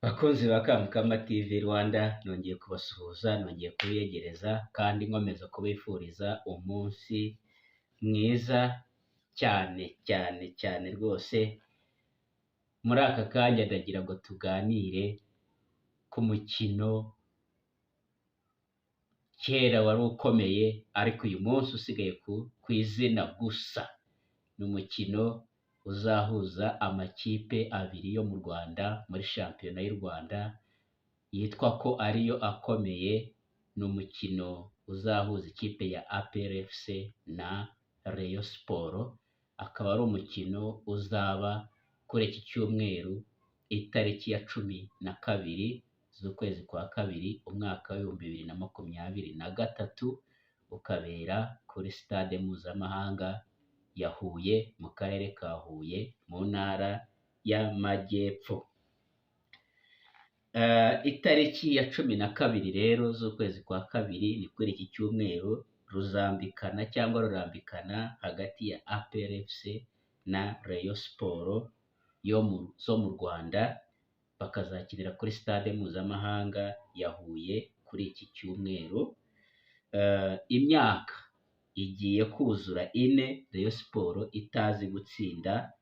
Bakunzi ba Kamukama TV Rwanda, nongeye kubasuhuza, nongeye kubiyegereza kandi nkomeza kubifuriza umunsi mwiza cyane cyane cyane rwose. Muri aka kanya ndagira ngo tuganire ku mukino kera wari ukomeye ariko uyu munsi usigaye ku izina gusa. Ni umukino uzahuza amakipe abiri yo mu Rwanda muri shampiyona y'u Rwanda yitwa ko ariyo akomeye. Ni umukino uzahuza ikipe ya APR FC na Rayon Sports, akaba ari umukino uzaba kuri iki cyumweru itariki ya 12 z'ukwezi kwa kabiri umwaka w'2023, ukabera kuri sitade mpuzamahanga ya Huye mu karere ka Huye mu ntara y'Amajyepfo. Itariki ya 12 rero z'ukwezi kwa kabiri ni kuri iki cyumweru, ruzambikana cyangwa rurambikana hagati ya APR FC na Rayon Sports zo mu Rwanda, bakazakinira kuri sitade mpuzamahanga ya Huye kuri iki cyumweru. Imyaka igiye kuzura 4 Rayon Sports itazi gutsinda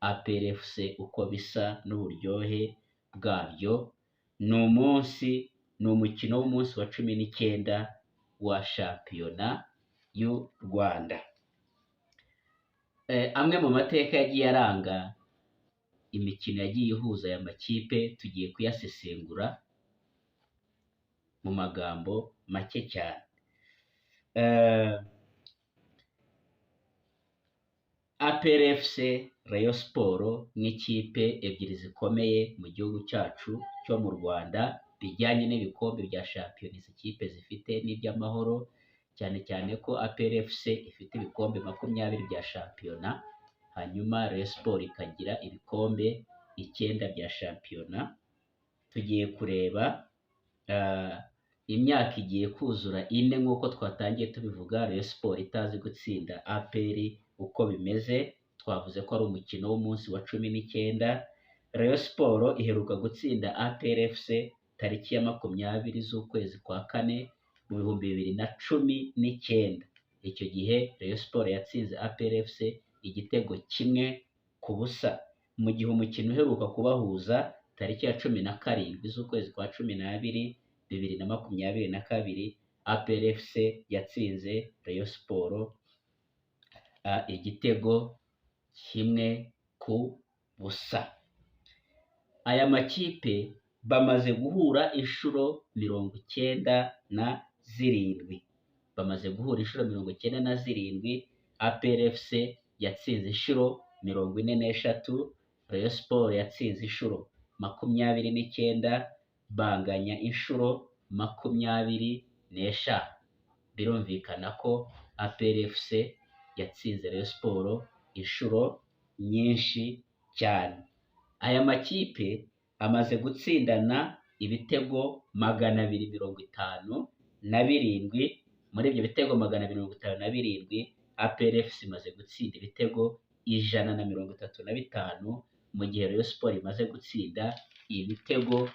APR FC uko bisa n'uburyohe bwabyo. Ni umunsi, ni umukino w'umunsi wa 19 wa shampiyona y'u Rwanda. Amwe mu mateka yagiye aranga imikino yagiye ihuza aya makipe tugiye kuyasesengura mu magambo make cyane. APR FC, Rayon Sports nk'ikipe ebyiri zikomeye mu gihugu cyacu cyo mu Rwanda bijyanye n'ibikombe bya shampiyona izi kipe zifite n'iby'amahoro, cyane cyane ko APR FC ifite ibikombe 20 bya shampiyona, hanyuma Rayon Sports ikagira ibikombe 9 bya shampiyona. Tugiye kureba imyaka igiye kuzura 4 nk'uko twatangiye tubivuga, Rayon Sports itazi gutsinda APR uko bimeze. Twavuze ko ari umukino w'umunsi wa 19. Rayon Sports iheruka gutsinda APR FC tariki ya 20 z'ukwezi kwa kane mu 2019. Icyo gihe Rayon Sports yatsinze APR FC igitego 1-0, mu gihe umukino uheruka kubahuza tariki ya 17 z'ukwezi kwa 12 2022, APR FC yatsinze Rayon Sports igitego 1-0. Aya makipe bamaze guhura inshuro 97, bamaze guhura inshuro 97. APR FC yatsinze inshuro 43, Rayon Sports yatsinze inshuro 29, banganya inshuro 25. Birumvikana ko APR FC yatsinze Rayon Sports inshuro nyinshi cyane. Aya makipe amaze gutsindana ibitego 257, muri ibyo bitego 257 APR FC imaze gutsinda ibitego 135, mu gihe Rayon Sports imaze gutsinda ibitego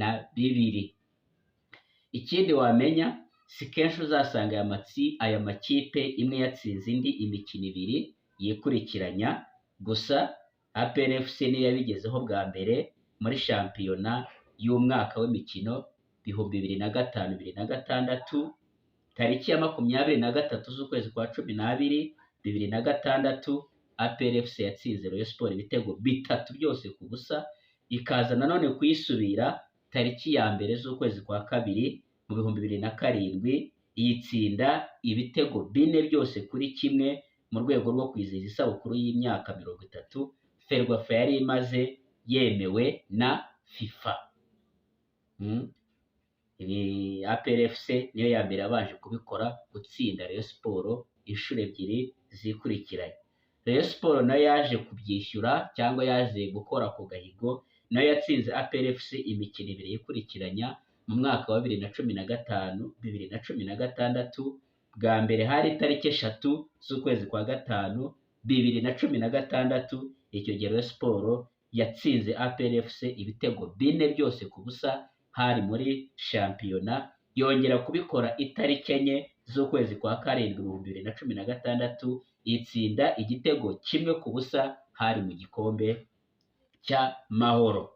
122. Ikindi wamenya, si kenshi uzasanga aya makipe imwe yatsinze indi imikino ibiri yikurikiranya. Gusa APR FC niyo yabigezeho bwa mbere muri shampiyona y'umwaka w'imikino 2005 2006, tariki ya 23 z'ukwezi kwa 12 2006, APR FC yatsinze Rayon Sports ibitego 3 byose ku busa, ikaza nanone kuyisubira tariki ya 1 z'ukwezi kwa kabiri mu 2007, iyitsinda ibitego 4 byose kuri 1 mu rwego rwo kwizihiza isabukuru y'imyaka 30 Ferwafa yari imaze yemewe na FIFA. Ibi APR FC niyo ya mbere yabanje kubikora, gutsinda Rayon Sports inshuro ebyiri zikurikiranye. Rayon Sports nayo yaje kubyishyura cyangwa yaje gukora ku gahigo, nayo yatsinze APR FC imikino ibiri yikurikiranya mu mwaka wa 2015 2016. Bwa mbere hari itariki 3 z'ukwezi kwa gatanu 2016, icyo gihe Rayon Sports yatsinze APR FC ibitego 4 byose ku busa, hari muri shampiyona. Yongera kubikora itariki 4 z'ukwezi kwa karindwi 2016, itsinda igitego 1-0, hari mu gikombe cy'Amahoro.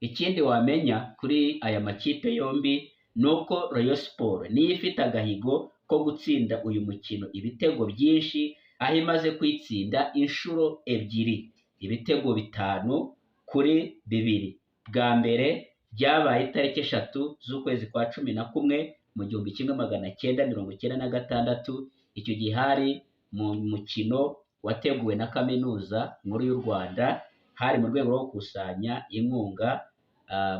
Ikindi wamenya kuri aya makipe yombi ni uko Rayon Sports niyo ifite agahigo ko gutsinda uyu mukino ibitego byinshi, aho imaze kwitsinda inshuro 2, ibitego 5-2. Bwa mbere byabaye itariki 3 z'ukwezi kwa 11 mu 1996, icyo gihe hari mu mukino wateguwe na Kaminuza Nkuru y'u Rwanda, hari mu rwego rwo gukusanya inkunga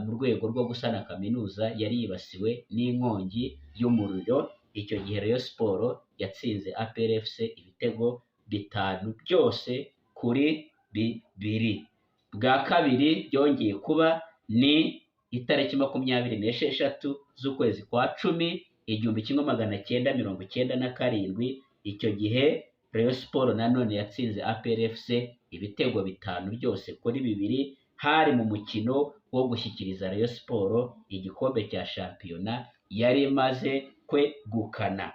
mu rwego rwo gusana kaminuza yari yibasiwe n'inkongi y'umuriro. Icyo gihe Rayon Sports yatsinze APR FC ibitego 5 byose kuri 2. Bwa kabiri byongeye kuba ni itariki 26 z'ukwezi kwa 10 1997, icyo gihe Rayon Sports nanone yatsinze APR FC ibitego 5 byose kuri 2, hari mu mukino wo gushyikiriza Rayon Sports igikombe cya shampiyona yari imaze kwegukana.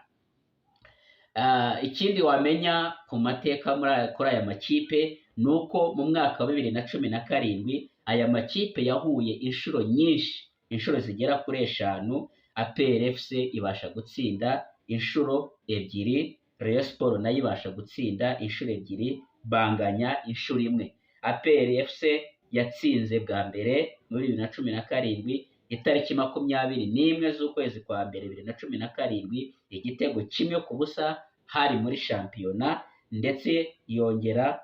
Ikindi wamenya ku mateka kuri aya makipe ni uko mu mwaka wa 2017 aya makipe yahuye inshuro nyinshi, inshuro zigera kuri 5. APR FC ibasha gutsinda inshuro 2, Rayon Sports nayo ibasha gutsinda inshuro 2, banganya inshuro 1. APR FC yatsinze bwa mbere muri 2017 itariki 21 z'ukwezi kwa mbere 2017, igitego 1-0, hari muri shampiyona, ndetse yongera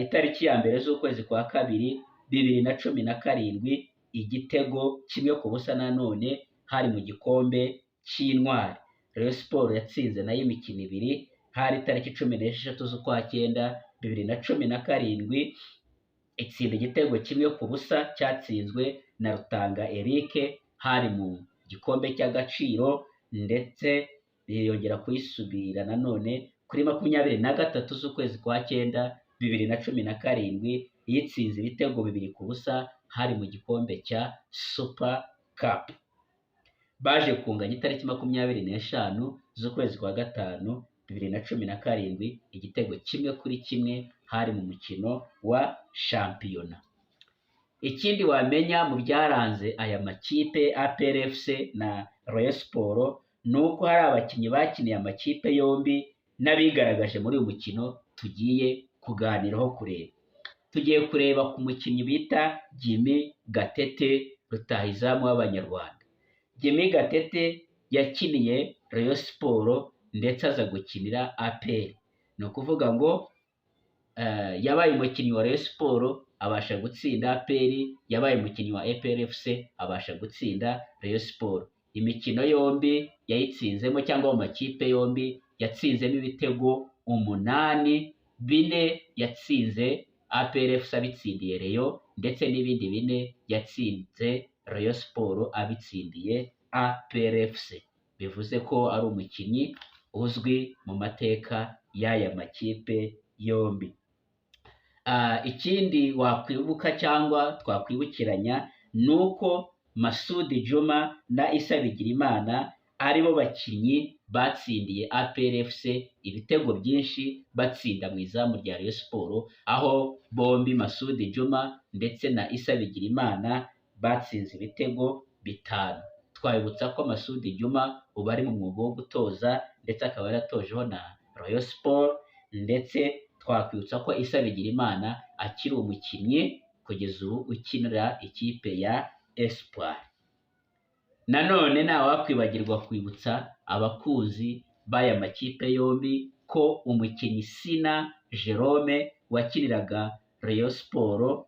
itariki ya 1 z'ukwezi kwa kabiri 2017, igitego 1-0 nanone, hari mu gikombe cy'Intwari. Rayon Sports yatsinze nayo imikino 2, hari itariki 16 z'ukwa cyenda 2017, itsinda igitego 1-0 cyatsinzwe na Rutanga Eric, hari mu gikombe cy'Agaciro, ndetse yongera kuyisubira nanone kuri 23 z'ukwezi kwa cyenda 2017, yitsinze ibitego 2-0, hari mu gikombe cya Super Cup. Baje kunganya itariki 25 z'ukwezi kwa gatanu 2017, igitego 1-1, hari mu mukino wa shampiyona. Ikindi wamenya mu byaranze aya makipe APR FC na Rayon Sports ni uko hari abakinnyi bakiniye amakipe yombi n'abigaragaje muri uyu mukino tugiye kuganiraho kureba. Tugiye kureba ku mukinnyi bita Jimmy Gatete, rutahizamu w'Abanyarwanda. Jimmy Gatete yakiniye Rayon Sports ndetse aza gukinira APR. Ni ukuvuga ngo yabaye umukinnyi wa Rayon Sports abasha gutsinda APR, yabaye umukinnyi wa APR FC abasha gutsinda Rayon Sports. Imikino yombi yayitsinzemo, cyangwa mu makipe yombi yatsinzemo ibitego 8, 4 yatsinze APR FC abitsindiye Rayon, ndetse n'ibindi 4 yatsinze Rayon Sports abitsindiye APR FC. Bivuze ko ari umukinnyi uzwi mu mateka y'aya makipe yombi. Ikindi wakwibuka cyangwa twakwibukiranya ni uko Masudi Juma na Issa Bigirimana aribo bakinnyi batsindiye APR FC ibitego byinshi, batsinda mu izamu rya Rayon Sports, aho bombi Masudi Juma ndetse na Issa Bigirimana batsinze ibitego 5. Twabibutsa ko Masudi Juma ubu ari mu mwuga wo gutoza, ndetse akaba yaratojeho na Rayon Sports, ndetse twakwibutsa ko Issa Bigirimana akiri umukinnyi kugeza ubu ukinira ikipe ya Espoir. Nanone ntawakwibagirwa kwibutsa abakunzi b'aya makipe yombi ko umukinnyi Sina Jerome wakiniraga Rayon Sports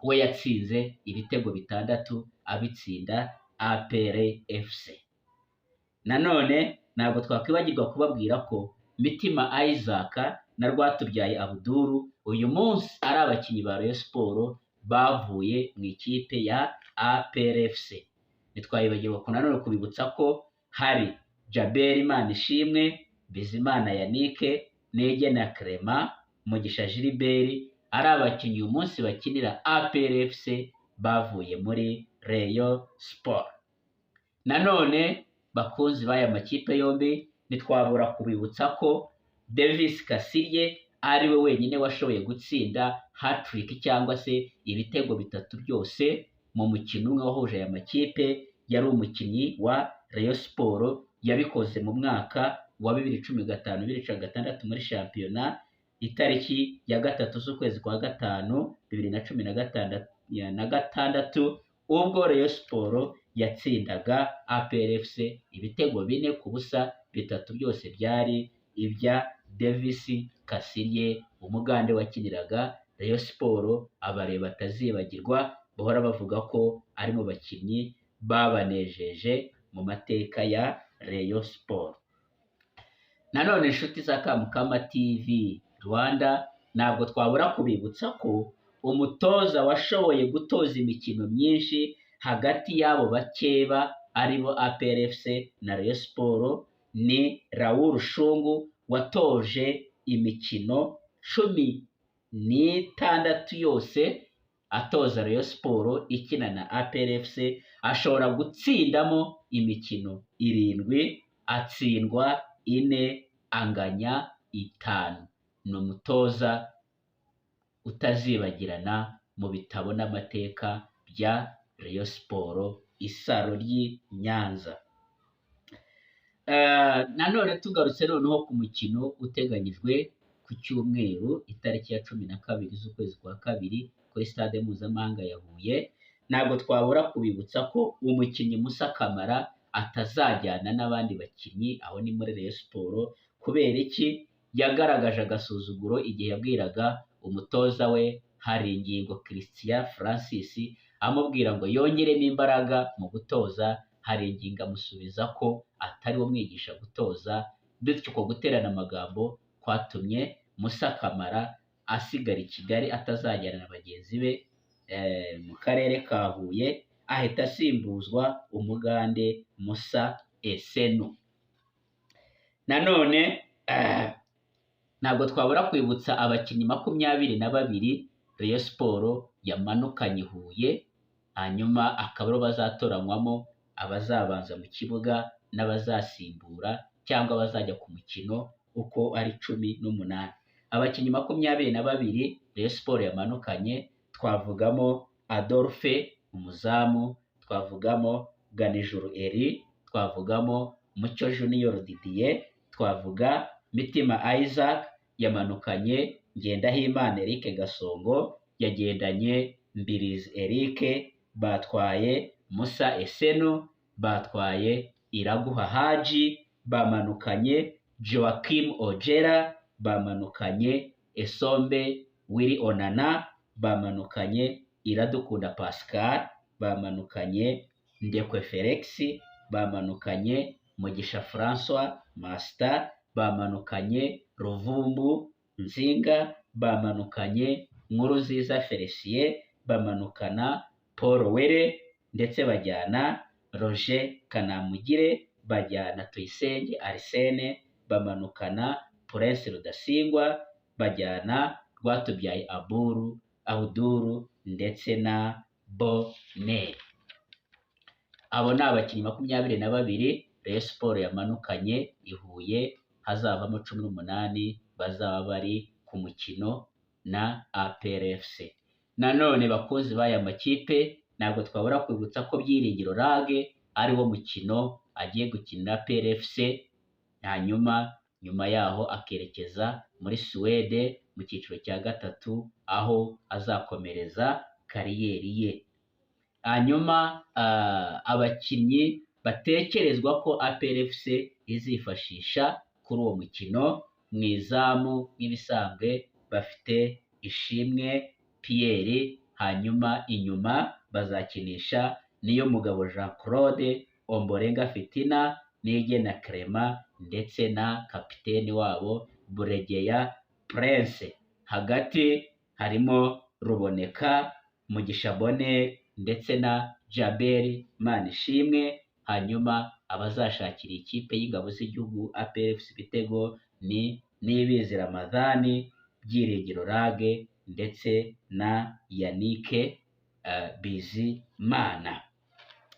we yatsinze ibitego 6 abitsinda APR FC. Nanone ntabwo twakwibagirwa kubabwira ko Mitima Isaac na Rwatubyaye Abdul uyu munsi ari abakinnyi ba Rayon Sports bavuye mu ikipe ya APR FC. Ntitwayibagirwa ko nanone kubibutsa ko hari Jabel Imanishimwe, Bizimana Yannick, Niyigena Clement, Mugisha Gilbert, ari abakinnyi uyu munsi bakinira APR FC bavuye muri Rayon Sport. Nanone bakunzi b'aya makipe yombi, ntitwabura kubibutsa ko Davis Kasirye ari we wenyine washoboye gutsinda hat-trick cyangwa se ibitego bitatu byose mu mukino umwe wahuje aya makipe. Yari umukinnyi wa Rayon Sport, yabikoze mu mwaka wa 2015 2016 muri shampiyona, itariki ya 3 z'ukwezi kwa 5 2016, ubwo Rayon Sport yatsindaga APR FC ibitego 4-0, bitatu byose byari ibya Davis Kasirye, umugande wakiniraga Rayon Sport, abareba batazibagirwa, bahora bavuga ko ari mu bakinnyi babanejeje mu mateka ya Rayon Sport. Nanone inshuti za Kamukama TV Rwanda, ntabwo twabura kubibutsa ko umutoza washoboye gutoza imikino myinshi hagati y'abo bakeba aribo APR FC na Rayon Sport ni Raoul Shungu, watoje imikino 16 yose atoza Rayon Sport ikina na APR FC, ashobora gutsindamo imikino 7, atsindwa 4, anganya 5. Ni umutoza utazibagirana mu bitabo n'amateka bya Rayon Sport, isaro ry'i Nyanza. Nanone tugarutse noneho ku mukino uteganyijwe ku cyumweru itariki ya 12 z'ukwezi kwa 2 kuri stade mpuzamahanga ya Huye, ntabwo twabura kubibutsa ko umukinnyi Musa Kamara atazajyana n'abandi bakinnyi, aho ni muri Rayon Sport. Kubera iki? Yagaragaje agasuzuguro igihe yabwiraga umutoza we Haringingo Christian Francis, amubwira ngo yongeremo imbaraga mu gutoza. Haringingo amusubiza ko atari we mwigisha gutoza, bityo uko guterana amagambo kwatumye Musa Kamara asigara i Kigali atazajyana na bagenzi be mu karere ka Huye, ahita asimbuzwa umugande Musa Esenu. Nanone ntabwo twabura kwibutsa abakinnyi 22 Rayon Sport yamanukanye Huye, hanyuma akaba aribo bazatoranywamo abazabanza mu kibuga n'abazasimbura cyangwa abazajya ku mukino uko ari 18. Abakinnyi 22 Rayon Sport yamanukanye twavugamo Adolphe umuzamu, twavugamo Ganijuru Eri, twavugamo Mucyo Junior Didier, twavuga Mitima Isaac yamanukanye Ngendahimana Eric Gasongo, yagendanye Mbirizi Eric, batwaye Musa Esenu, batwaye Iraguha Haji, bamanukanye Joaquim Ojera, bamanukanye Esombe Willy Onana, bamanukanye Iradukunda Pascal, bamanukanye Ndekwe Felix, bamanukanye Mugisha Francois Master, bamanukanye Ruvumbu Nzinga, bamanukanye Nkurunziza Felicien, bamanukana Paul Were, ndetse bajyana Roger Kanamugire, bajyana Tuyisenge Arsene, bamanukana Prince Rudasingwa, bajyana Rwatubyaye Aburu Abuduru ndetse na Bonne. Abo ni abakinnyi 22 Rayon Sport yamanukanye i Huye, hazavamo 18 bazaba bari ku mukino na APR FC. Nanone bakunzi b'aya makipe, ntabwo twabura kwibutsa ko Byiringiro Lague ari wo mukino agiye gukinira APR FC, hanyuma nyuma yaho akerekeza muri Suwede mu cyiciro cya 3 aho azakomereza kariyeri ye. Hanyuma abakinnyi batekerezwa ko APR FC izifashisha kuri uwo mukino mu izamu nk'ibisanzwe bafite Ishimwe Pierre, hanyuma inyuma bazakinisha Niyomugabo Jean Claude, Ombolenga Fitina, Niyigena Clement ndetse na kapiteni wabo Buregeya Prince. Hagati harimo Ruboneka, Mugisha Bonne ndetse na Jaberi Manishimwe. Hanyuma abazashakira ikipe y'ingabo z'igihugu APR FC ibitego ni Niyibizi Ramadhani, Byiringiro Lague ndetse na Yannick Bizimana.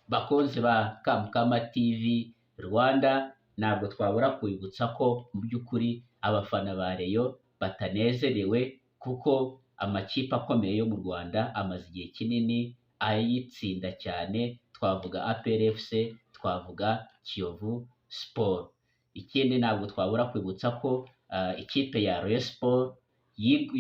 Bakunzi ba Kamukama TV Rwanda, ntabwo twabura kwibutsa ko mu by'ukuri abafana ba Rayon batanezerewe, kuko amakipe akomeye yo mu Rwanda amaze igihe kinini ayitsinda cyane. Twavuga APR FC, twavuga Kiyovu Sport. Ikindi ntabwo twabura kwibutsa ko ikipe ya Rayon Sport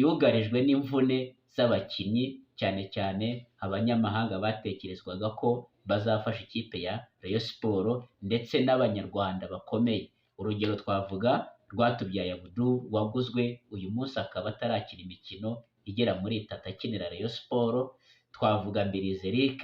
yugarijwe n'imvune z'abakinnyi, cyane cyane abanyamahanga batekerezwaga ko bazafasha ikipe ya Rayon Sport ndetse n'abanyarwanda bakomeye. Urugero twavuga Rwatubyaye Abdul waguzwe uyu munsi akaba atarakina imikino igera muri 3 akinira Rayon Sport. Twavuga Mbirizi Eric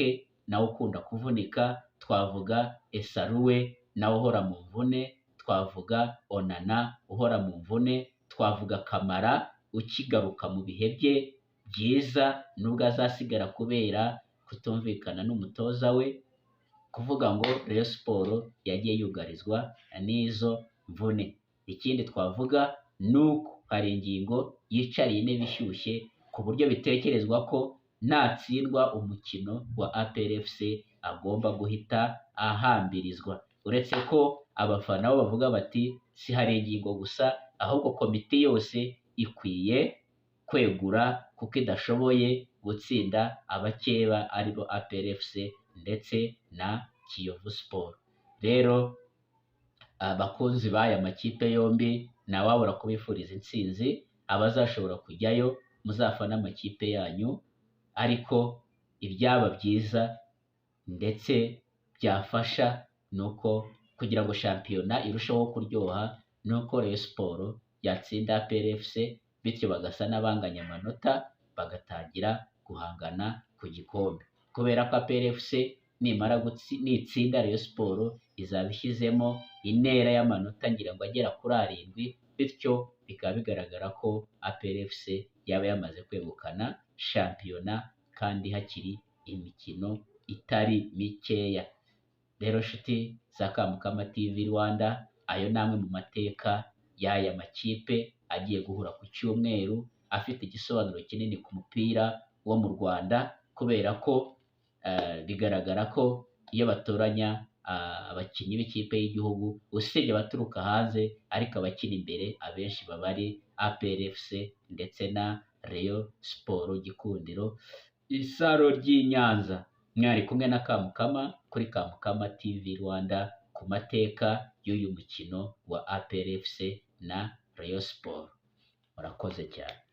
nawe ukunda kuvunika, twavuga Esaruwe nawe uhora mu mvune, twavuga Onana uhora mu mvune, twavuga Kamara ukigaruka mu bihe bye byiza nubwo azasigara kubera kutumvikana n'umutoza we. Kuvuga ngo Rayon Sport yagiye yugarizwa n'izo mvune. Ikindi twavuga ni uko hari ingingo yicariye intebe ishyushye, ku buryo bitekerezwa ko natsindwa umukino wa APR FC agomba guhita ahambirizwa. Uretse ko abafana bo bavuga bati si hari ingingo gusa, ahubwo komite yose ikwiye kwegura kuko idashoboye gutsinda abakeba aribo APR FC ndetse na Kiyovu Sport. Rero abakunzi b'aya makipe yombi ntawabura kubifuriza intsinzi, abazashobora kujyayo muzafane amakipe yanyu, ariko ibyaba byiza ndetse byafasha ni uko kugira ngo shampiyona irusheho kuryoha ni uko Rayon Sport yatsinda APR FC, bityo bagasa n'abanganya amanota bagatangira guhangana ku gikombe. Kubera ko APR FC nimara nitsinda Rayon Sport izaba ishyizemo intera y'amanota ngira ngo agera kuri 7, bityo bikaba bigaragara ko APR FC yaba yamaze kwegukana shampiyona kandi hakiri imikino itari mikeya. Rero nshuti za Kamukama TV Rwanda, ayo ni amwe mu mateka y'aya makipe agiye guhura ku cyumweru, afite igisobanuro kinini ku mupira wo mu Rwanda, kubera ko bigaragara ko iyo batoranya abakinnyi b'ikipe y'igihugu, usibye abaturuka hanze, ariko abakina imbere abenshi baba ari APR FC ndetse na Rayon Sport Gikundiro, isaro ry'i Nyanza. Mwari kumwe na Kamukama kuri Kamukama TV Rwanda ku mateka y'uyu mukino wa APR FC na Rayon Sport. Murakoze cyane.